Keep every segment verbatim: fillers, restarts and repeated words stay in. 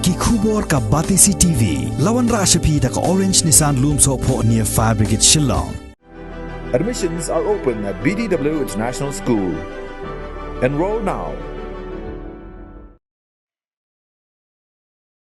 Ki khubor ka Batesi T V. La wanrah sha phi da ka Orange Nissan Lumsohphoh near Fire Brigade Shillong. Admissions are open at B D W International School. Enroll now.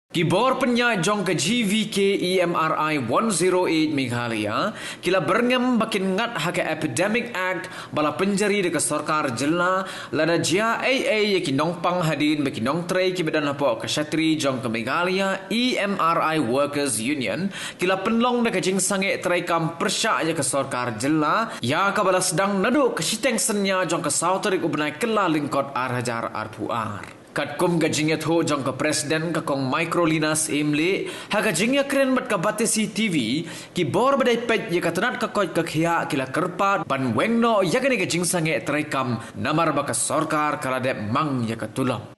Ki bor pynïaid jong ka G V K E M R I one zero eight Meghalaya ki la byrngem ba kin ngat ha ka Epidemic Act ba la pynjari da ka sorkar jylla, lada jia ei ei ïa ki nongpang hadien ba ki nongtrei kiba don hapoh ka shatri jong ka Meghalaya E M R I Workers Union ki la pynlong da ka jingsangeh treikam pyrshah ïa ka sorkar jylla, ïa kaba la sdang naduh ka shiteng synñia jong ka saw tarik u bnai Kyllalyngkot ar hajar arphew ar. Katkum ka jingïathuh jong ka President, ka Kong Microlina Syiemlieh, ha ka jingïakren bad ka Batesi T V, ki bor ba dei peit ïa ka tnat ka koit ka khiah ki la kyrpad ban weng noh ïa kane ka jingsangeh treikam, namar ba ka sorkar ka la dep mang ïa ka tulop.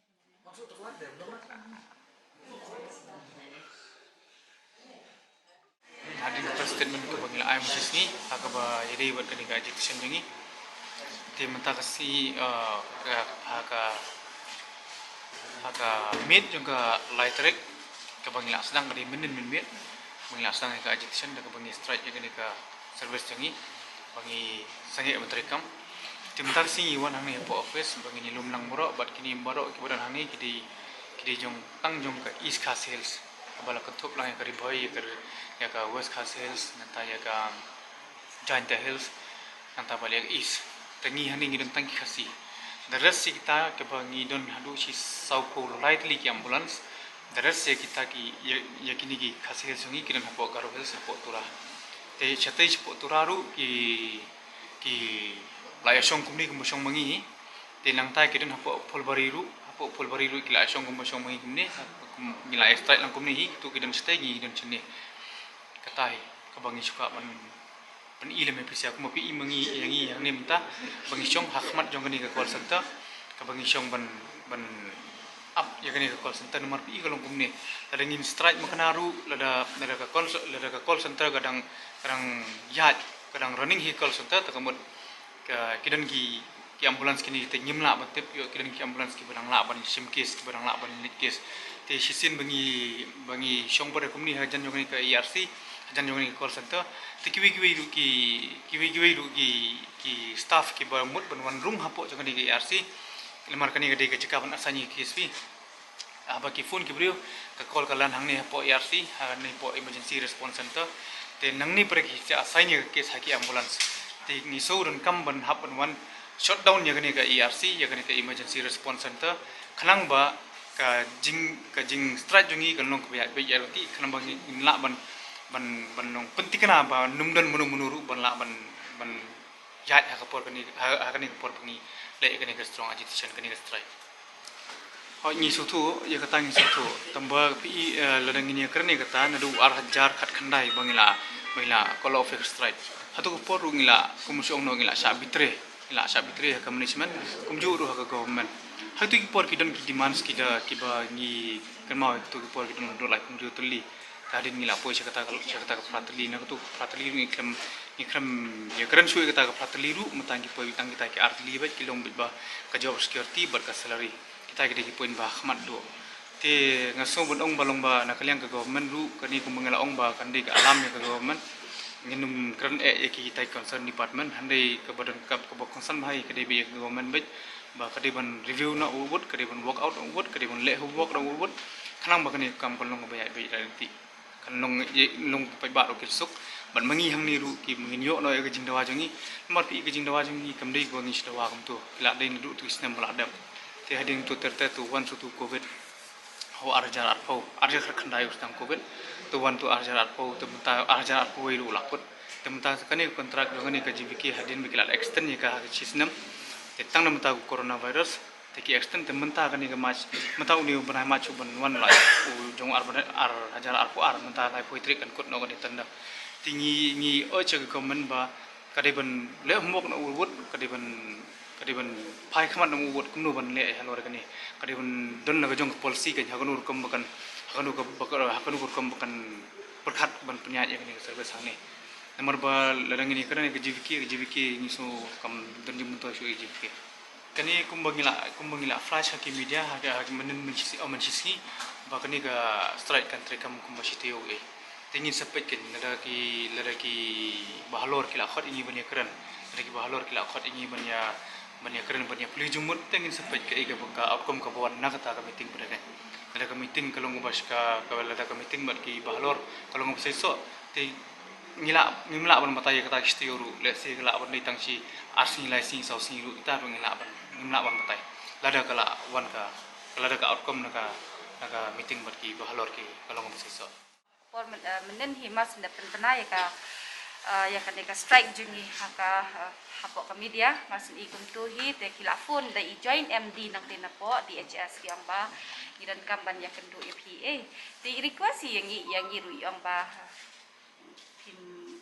Hadien ka press statement kaba ngi la ai mynta ka sngi, ha kaba ïadei bad kane ka agitation jong ngi. Te mynta ka sngi, eh, ka, ha ka, ha ka miet jong ka lai tarik, kaba ngi la sdang ka dei mynnin mynmiet, ba ngi la sdang ïa ka agitation da kaba ngi strike ïa kane ka service jong ngi, ba ngi sangeh ban treikam. Te mynta ka sngi ngi wan hangne hapoh office, ba ngin ïalum lang baroh, bad kine baroh kiba don hangne ki dei, ki dei jong, tang jong ka East Khasi Hills. Kaba la kynthup lang ïa ka Ri Bhoi, ïa ka, ïa ka West Khasi Hills, nangta ïa ka Jaintia Hills, nangta bad ïa ka East. Te ngi hangne ngi don tang ki Khasi. The rest ïa kita kiba ngi don haduh shi sawphew lai tylli ki ambulance. The rest ïa kita ki, ïa, ïa kine ki Khasi Hills jong ngi ki don hapoh Garo Hills, hapoh Tura. Te shatei shapoh Tura ruh ki, ki la ïashong kumne kumba shong ma ngi. Te nangta ki don hapoh Phulbari ruh, hapoh Phulbari ruh ki la shong kumba shong ma ngi kumne, kum, ngi la strike lang kumne hi, kito ki don shatei, ngi don shane. Kata hi kaba ngi shu kwah ban, ban pyni lem ïa phi sha, kumba phi i ma ngi, ïa ngi hangne mynta, ba ngi shong ha khmat jong kane ka call center, kaba ngi shong ban, ban ap ïa kane ka call center, namar phi i ka long kumne. Lada ngin strike makna ruh, lada, lada ka call, lada ka call center ka dang, ka dang ïaid, ka dang running hi call center, te ka mut ka, ki don ki, ki ambulance kine te ngim lah ban tip ïoh, ki don ki ambulance kiba dang lah ban shim case, kiba dang lah ban leit case. Te shisien ba ngi, ba ngi shong pat kumne hajan jong kane ka E R C, hajan jong kane ka call center. Te kiwei kiwei ruh ki, kiwei kiwei ruh ki, ki staff kiba mut ban wan rung hapoh jong kane ka E R C. Namar kane ka dei ka jaka ban assign ïa ki case phi. Haba ki phone ki briew, ka call ka lan hangne hapoh E R C, hangne hapoh Emergency Response Center. Te nangne pat ki sa assign ïa ka case ha ki ambulance. Te ngi shu donkam ban hap ban wan shutdown ïa kane ka E R C, ïa kane ka Emergency Response Center. Khnang ba ka jing, ka jingstrike jong ngi kan long kaba ïaid beit ïaid lynti, khnang ba ngin lah ban, ban, ban long pynthikna ba ym don mano mano ruh ban lah ban, ban ïaid ha ka por kane, ha, ha kane ka por ba ngi leh kane ka strong agitation, kane ka strike. Hooid, ngi sngewthuh, ïa kata ngi sngewthuh. Tangba phi i, eh, lada ngin ïakren ïa kata, naduh ar hajar khatkhyndai ba ngi la, ba ngi la call off ïa ka strike. Hato ka por ruh ngi la, kum shu ong noh, ngi la shah betray, ngi la shah betray ha ka management, kumjuh ruh ha ka government. Hato ki por ki don ki demands ki da, kiba ngi kynmaw, hato ki por ki don haduh lai kumjuh tylli. Te hadien ngi la poi sha kata ka, sha kata ka phra tylli, na kato ka phra tylli ruh ngi khlem, ngi khlem ïakren shuh ïa kata ka phra tylli ruh, mynta ngi poi tang kita ki ar tylli beit, ki long beit ba ka job security bad ka salary. Kita ki dei ki point ba ha khmat duh. Te nga sngew ban ong ba long ba na ka liang ka government ruh, kane kumba nga la ong ba kan dei ka alarm ïa ka government. Ngin ym kren eh ïa ki, kita ki concern department, hynrei kaba don kaba, kaba concern bha hi ka dei beit ïa ka government beit, ba ka dei ban review noh u wut, ka dei ban work out noh u wut, ka dei ban leh homework noh u wut. Khnang ba kane ka kam kan long kaba ïaid beit ïaid lynti. Kan long, ïa, long paidbah ruh kin suk. Bad ma ngi hangne ruh ki, ma ngin ïoh noh ïa ka jingdawa jong ngi. Namar phi i ka jingdawa jong ngi kam dei kaba ngi shu dawa kumto. Ki la dei naduh tu ki snem ba la dep. Te hadien tu ter ter tu wan shu tu covid. Ho ar hajar arphew, ar hajar khatkhyndai u sdang covid. Tu wan tu ar hajar arphew, tu mynta ar hajar arphew wei ruh la kut. Te mynta kane ka contract jong kane ka G V K hadien ba ki la extend ïa ka ha ka shi snem. Te tang na mynta ka coronavirus. Te ki extend te mynta kane ka March, mynta une u bnai March u ban wan la u jong ar, ar hajar arphew ar, mynta laiphew tarik kan kut noh kane tender. Te ngi, ngi urge ïa ka government ba ka dei ban leh homework noh u wut, ka dei ban, ka dei ban phai khmat noh u wut kumno ban leh halor kane. Ka dei ban don la ka jong ka policy kan ha kano rukom ba kan, ha kano ka, ba ka, ha kano rukom ba kan pyrkhat ban pynïaid ïa kane ka service hangne. Namar ba lada ngin ïakren ïa ka G V K, ka G V K ngi sngew kam don jingmyntoi shuh ïa ka G V K. Kane kumba ngi la, kumba ngi la flash ha ki media, ha ka, ha ka mynnin mynshisngi, oh, mynshisngi. Ba kane ka strike kan treikam kumba shi taïew eh. Te ngin sa peit keiñ lada ki, lada ki bahalor ki la khot ïa ngi ban ïakren. Lada ki bahalor ki la khot ïa ngi ban ïa, ban ïakren, ban ïaplie jingmut, te ngin sa peit kaei kaba ka outcome kaba wan na kata ka meeting pat keiñ. Lada ka meeting ka long kaba shka, ka lada ka meeting bad ki bahalor ka long kaba seisoh, te ngi lah, ngim lah ban batai ïa kata shi taïew ruh, let's say ka lah ban dei tang shi ar sngi, lai sngi, saw sngi ruh, kita ruh ngi lah ban, ngim lah ban batai. Lada ka lah wan ka, lada ka outcome na ka, na ka meeting bad ki bahalor ki ka long kaba seisoh. Por myn-, eh, mynnin hi mar syn da pynbna ïa ka, eh, ïa kane ka strike jong ngi ha ka, eh, hapoh ka media, mar syn i kumto hi, te ki la phone da i Joint M D nangtei napoh D H S, ki ong ba ngi donkam ban ïakynduh ïa phi eh. Te i request hi ïa ngi, ïa ngi ruh i ong ba, eh, phin,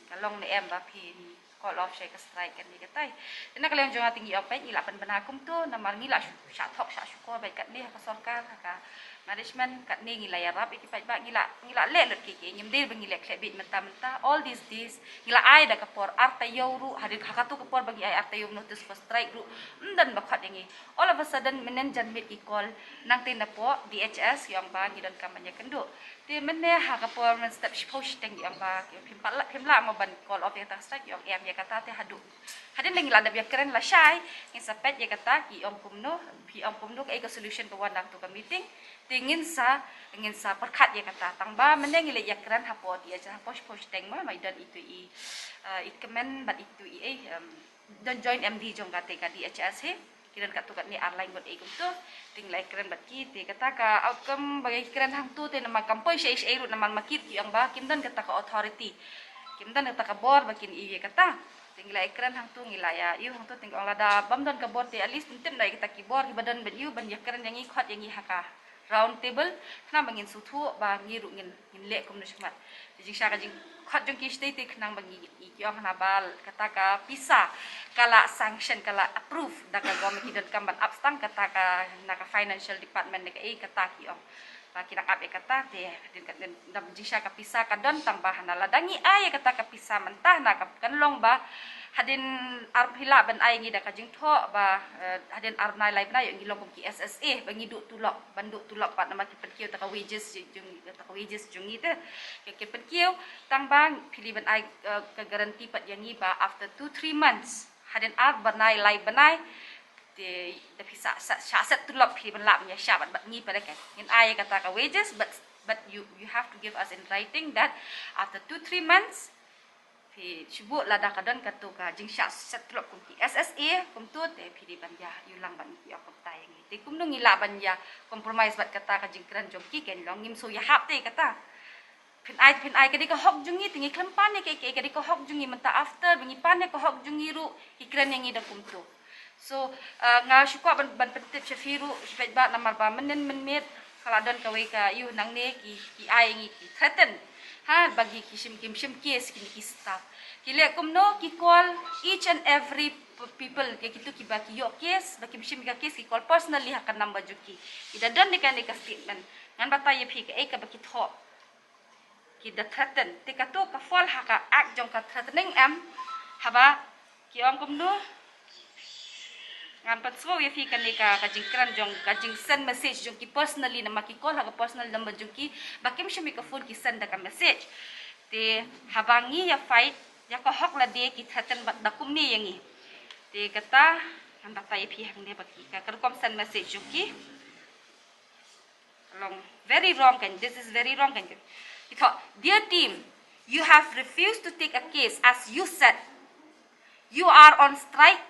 ka long ne em ba phin call off sha ka strike kane katai. Te na ka liang jong nga te ngi ong peit ngi lah pynbna kumto, namar ngi lah shu-, shah thok shah shukor bad katne ha ka sorkar, ha ka management, katne ngi la ïarap ïa ki paidbah, ngi lah, ngi lah leh lut ki ki, ngim dei ba ngi leh khleh bieit mynta mynta. All these days ngi la ai da ka por ar taïew ruh, hadien ha kato ka por ba ngi ai ar taïew notice for strike ruh ym don ba khot ïa ngi. All of a sudden mynnin janmiet ki call nangtei napoh D H S, ki ong ba ngi donkam ban ïakynduh. Te mynne ha ka por mynstep shiphew shiteng ki ong ba phim pat lah, phim lah mo ban call off ïa kata ka strike, ki ong em ïa kata. Te haduh hadien ba ngi la dep ïakren lashai, ngin sa peit ïa kata, ki ong kumno, phi ong kumno, kaei ka solution ba wan na kato ka meeting. Te ngin sa, ngin sa pyrkhat ïa kata. Tang ba mynne ngi la ïakren hapoh D H S, hapoh shiphew shiteng mo, ma i don itu i, eh, i kmen bad itu i, eh, em, don Joint M D jong kata ka D H S hi. Ki don katto katne ar lai ngut ei kumto. Te ngi la ïakren bad ki, te kata ka outcome ba ngi kren hangto te namar kam poi shaei shaei ruh namar ma ki ki ong ba kim don kata ka authority, kim don kata ka bor ba kin ïoh ïa kata. Te ngi la ïakren hangto, ngi la ïa ïoh hangto, te ngi ong lada bym don ka bor te at least pyntip noh ïa kita ki bor kiba don bad ïoh ban ïakren ïa ngi, khot ïa ngi ha ka round table, khnang ba ngin sngewthuh ba ngi ruh ngin, ngin leh kumno shakhmat. Te jingshisha ka jingkhot jong ki shatei te khnang ba ngi, ngi, ki ong hana ba kata ka pisa ka la sanction, ka la approve da ka government, ki donkam ban ap tang kata ka na ka financial department ne kaei kata, ki ong ba ki dang ap ïa kata. Te hadien ka, hadien, da jingshisha ka pisa ka don, tang ba hana lada ngi ai ïa kata ka pisa mynta, hana ka, kan long ba hadien ar, phi lah ban ai ngi da ka jingthoh ba, eh, hadien ar bnai lai bnai ïoh ngi long kum ki S S A ba ngi duh tulop, ban duh tulop pat namar ki pynkiew ta ka wages jong, ta ka wages jong ngi te. Ki, ki pynkiew, tang ba phi lah ban ai, eh, ka guarantee pat ïa ngi ba after two three months, hadien ar bnai lai bnai, te da phi sa, sa, sa set tulop phi lah ban ïa shah bad, bad ngi pat, ka ngin ai kata ka wages, but, but you, you have to give us in writing that after two three months phi shu buh, lada ka don kato ka jingshah set tulop kum ki S S A kumto, te phi dei ban ïa ïoh lang bad ngi, ki ong kumta ïa ngi. Te kumno ngi lah ban ïa compromise bad kata ka jingkren jong ki, kan long ngim shu ïahap te kata. Phin ai, phin ai, ka dei ka hok jong ngi, te ngi khlem pan ïa kaei kaei, ka dei ka hok jong ngi. Mynta after ba ngi pan ïa ka hok jong ngi ruh ki kren ïa ngi da kumto. So, eh, nga shu kwah ban, ban pyntip sha phi ruh, shu peit ba namar ba mynnin mynmiet ka la don kawei ka ïoh nangne ki, ki ai ïa ngi, ki threaten. Ha, ba ngi, ki shim, kim shim case kine ki staff. Ki leh kumno, ki call each and every p-, people, ïa kito kiba ki ïoh case, ba kim shim ïa ka case, ki call personally ha ka number jong ki. Ki da don ïa kane ka statement. Ngan batai ïa phi kaei kaba ki thoh. Ki da threaten. Te kato ka fall ha ka act jong ka threatening, em? Haba ki ong kumno? Ngan pynsngew ïa phi kane ka, ka jingkren jong, ka jingsend message jong ki personally, namar ki call ha ka personal number jong ki, ba kim shim ïa ka phone, ki send da ka message. Te haba ngi ïa fight ïa ka hok lade, ki threaten bad da kumne ïa ngi. Te kata ngan batai ïa phi hangne ba ki, ka, ka rukom send message jong ki. Long, very wrong kan, this is very wrong kan. Ki thoh, "Dear team, you have refused to take a case as you said. You are on strike.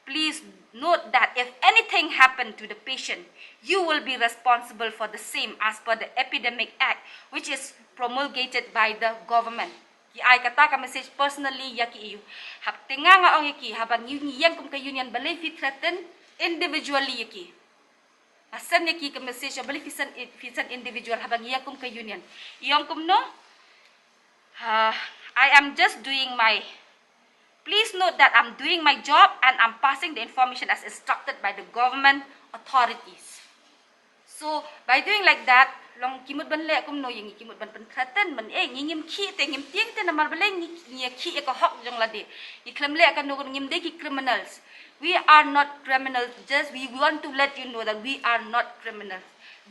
Please note that if anything happened to the patient, you will be responsible for the same as per the Epidemic Act, which is promulgated by the government." Ki ai kata ka message personally ïa ki ïoh. Hap, te nga nga ong ïa ki, haba ngi, ngi ïeng kum ka union, balei phi threaten individually ïa ki? Nga send ïa ki ka message, balei phi send, phi send individual haba ngi ïeng kum ka union? I ong kumno? Ah, "I am just doing my, please note that I'm doing my job and I'm passing the information as instructed by the government authorities." So, by doing like that, long ki mut ban leh kumno ïa ngi, ki mut ban pynthreaten ban, eh, ngi ngim khih te, ngim tieng te, namar balei ngi, ngi khih ïa ka hok jong lade. Ngi khlem leh kano kano, ngim dei ki criminals. We are not criminals. Just we want to let you know that we are not criminals.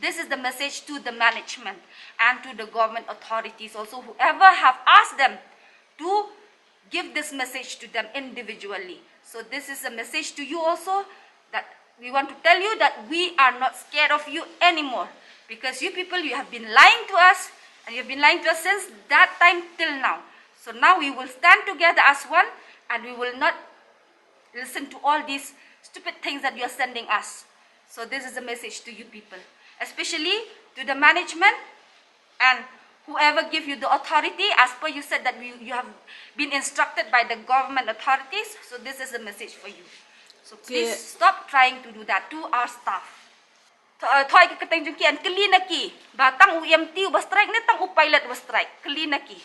This is the message to the management and to the government authorities also, whoever have asked them to give this message to them individually. So this is a message to you also, that we want to tell you that we are not scared of you anymore, because you people, you have been lying to us, and you have been lying to us since that time till now. So now we will stand together as one, and we will not listen to all these stupid things that you are sending us. So this is a message to you people, especially to the management and whoever give you the authority. As per you said that we, you have been instructed by the government authorities. So this is the message for you. So please stop trying to do that to our staff. Tho-, uh, thoi ka kyrteng jong ki, and kylli na ki ba tang u E M T uba strike ne tang u pilot uba strike, kylli na ki.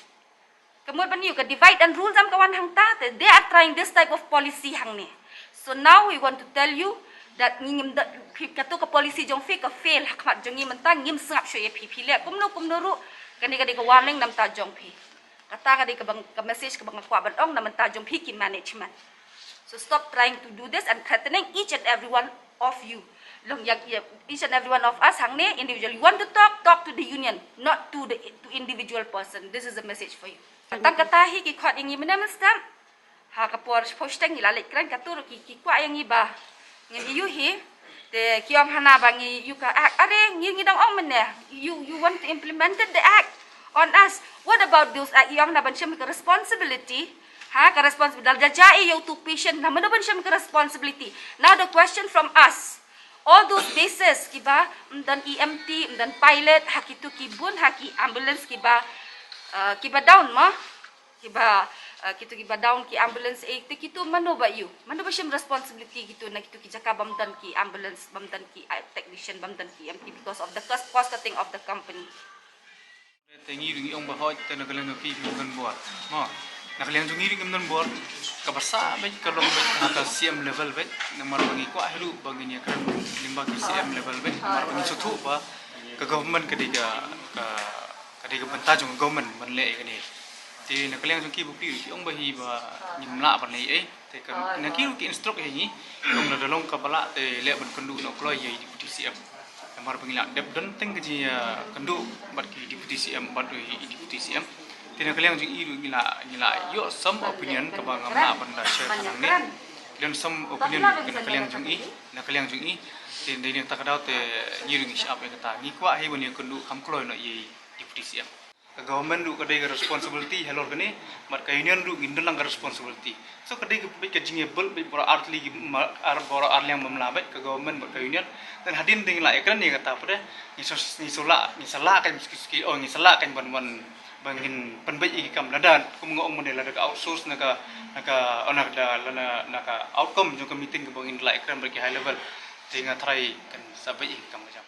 Ka mut ban ïoh ka divide and rule jam ka wan hangta, te they are trying this type of policy hangne. So now we want to tell you that ngi ngim da, phi, kato ka policy jong phi ka fail ha khmat jong ngi mynta, ngim sngap shuh ïa phi, phi leh kumno kumno ruh. Kane ka dei ka warning na bynta jong phi. Kata ka dei ka bang, ka message kaba nga kwah ban ong na bynta jong phi ki management. So stop trying to do this and threatening each and every one of you. Long ïa, ïa, each and every one of us hangne individual. You want to talk, talk to the union, not to the, to individual person. This is a message for you. Tang kata hi ki khot ïa ngi mynne mynstep. Ha ka por posting ngi la leit kren, kato ruh ki, ki kwah ïa ngi ba ngin ïoh hi. Te ki ong hana ba ngi ïoh ka act. Are ngi, ngi dang ong mynne, you, you want to implement the act on us. What about those act? Ki ong na ban shim ka responsibility. Ha, ka responsibility da la jia ïa uto u patient, na mano ban shim ka responsibility? Now the question from us, all those bases kiba, mm, don E M T, mm, don pilot, ha kito ki bun, ha ki ambulance kiba, uh, kiba down mo. Kiba, uh, kito kiba down ki ambulance, eh, te kito mano ba ïoh, mano ba shim responsibility kito na kito ki jaka bym don ki ambulance, bym don ki, uh, technician, bym don ki E M T because of the cost, cost cutting of the company. Te ngi ruh ngi ong ba hoi, te na ka liang jong ki ngim don bor. Mo, na ka liang jong ngi ruh ngim don bor. Kaba sah beit ka long beit ha ka C M level beit. Namar ba ngi kwah hi ruh ba ngin ïakren lyngba ki C M level beit. Namar ba ngi sngewthuh ba ka government ka dei ka, ka, ka dei ka bynta jong ka government ban leh ïa kane. Te na ka liang jong ki bapli ruh ki ong ba hi ba ngim lah ban leh ei. Te ka, na ki ruh ki instruct ïa ngi, ong lada long kaba lah te leh ban kynduh noh kloi ïa i Deputy C M. Namar ba ngi la dep don teng ka jingïakynduh bad ki Deputy C M bad i Deputy C M. Te na ka liang jong i ruh ngi la, ngi la ïoh some opinion kaba ngam lah ban da share hangne. Ki don some opinion na ka liang jong i, na ka liang jong i. Te dei na kata ka daw te ngi ruh ngi shah ap ïa kata. Ngi kwah hi ban ïakynduh kham kloi noh ïa i Deputy C M. Ka government ruh ka dei ka responsibility halor kane, bad ka union ruh ngin don lang ka responsibility. So ka dei ka beit ka jingïabud beit baroh ar tylli ki ma-, ar, baroh ar liang mamla beit ka government bad ka union. Then hadien te ngi la ïakren ïa kata pat de, ngi sa, ngi sa lah, ngi sa lah kan suki suki, oh ngi sa lah kan ban wan, ban ngin pynbeit ïa ki kam lada, kum nga ong mynne lada ka outsource na ka, na ka, oh na ka, na, na ka outcome jong ka meeting kaba ngin la ïakren bad ki high level. Te nga tharai kan sa beit ïa ki kam ka jam.